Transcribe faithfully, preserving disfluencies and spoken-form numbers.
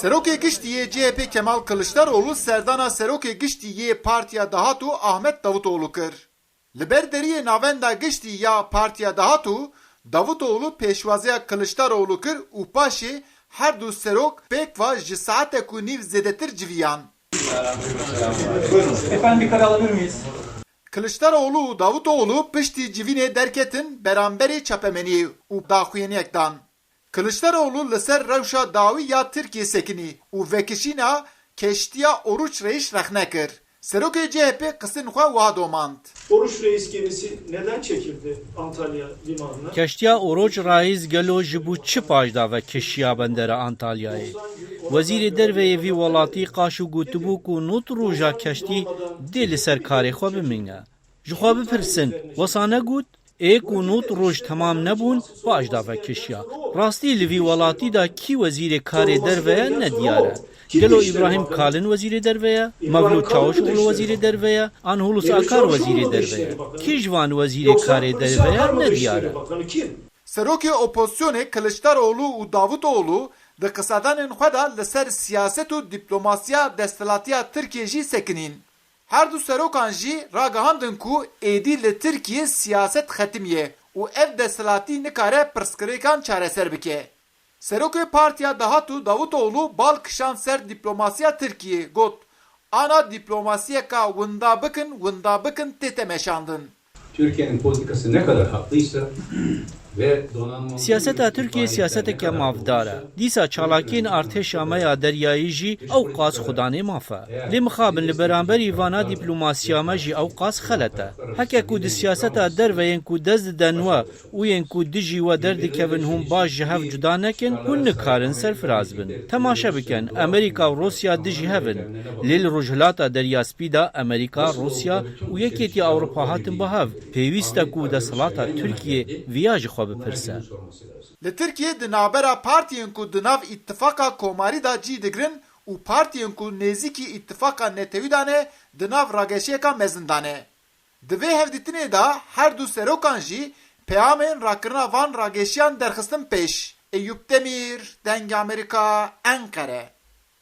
Serokê Giştî yê C H P Kemal Kiliçdaroğlu serdana Serokê Giştî yê Partiya Dahatû Ahmet Davutoğlu kir. Li ber deriyê Navenda Giştî ya Partiya Dahatû, Davutoğlu pêşwaziya Kiliçdaroğlu kir û paşê her du serok pêk ve ji saetek û nîv zêdetir civiyan. Efendim, bir karar alabilir miyiz? Kiliçdaroğlu û Davutoğlu piştî civînê derketin beramberî çapemeniyê û daxuyaniyek dan. Kiliçdaroğlu li ser rewşa dawî ya Tirkiyê sekinî û vekişîna keştiya Oruç Reis rexne kir. Serokê C H P qisên xwe wiha domand. Oruç Reis gemisi neden çekildi Antalya limanına? Keştiya Oruç Reis gelo ji bo çi paş da vekişiya bendera Antalyayê? Wezîrê derve yê vî welatî qaşo gotibû ku nod roja keştî dê li ser karê xwe bimîne. Ji xwe bipirsin, wesa negot? Ê ku nod roj temam nebûn, paş da vekişiya. Rastî li vî welatî de kî wezîrê karê derve ye ne diyar e. Gelo Îbrahîm Kalin wezîrê derve ye? Mevlût Çavuşoglu wezîrê derve ye? An Hulusi Akar wezîrê derve ye? Kî ji van wezîrê karê derve ye ne diyar e. Serokê opozisyonê Kiliçdaroğlu û Davutoğlu di qisedanên xwe de li ser siyaset û diplomasiya desthilatiya Tirkiyê jî sekinîn. Her du serokan jî ragihandin ku êdî li Tirkiyê siyaset xetimiye û ev desthilatî nikare pirsgirêkan çareser bike. Serokê Partiya Dahatû Davutoğlu bal kişand ser diplomasiya Tirkiyê, got, ana diplomasiyeka winda bikin, winda bikin tête meşandin. Türkiye'nin politikası ne kadar haklıysa ve donanma Siyaseta Tirkiyê siyaseteke mafdar e. Dîsa çalakiyên artêşa me ya deryayî jî ew qas xudanê maf e. Lê mixabin li beramberî vana diplomasiya me jî ew qas xelet e. Heke ku di siyaseta derve yên ku dest diden we û yên ku dijî we derdikevin hûn baş ji hev cuda nekin, hûn nikarin serfiraz bin. Temaşe bikin, Amerîka û Rûsya dijî hev in. Lê li Rojhilata Derya Spî de Amerîka, Rûsya û Yekêtiya Ewropa hatin ba hev. Pêwîst e ku desthilata Tirkiyê viya ji xwe bipirse. Li Tirkiyê di navbera partiyên ku di nav îtifaqa komarî de cî digirin û partiyên ku nêzîkî îtifaqa netewî de ne, di nav rageşiyeka mezin de ne. Di vê hevdîtinê de her du serokan jî peyamên rakirina van rageşiyan derxistin pêş. Eyûp Demîr, Dengê Amerîka, Enqere.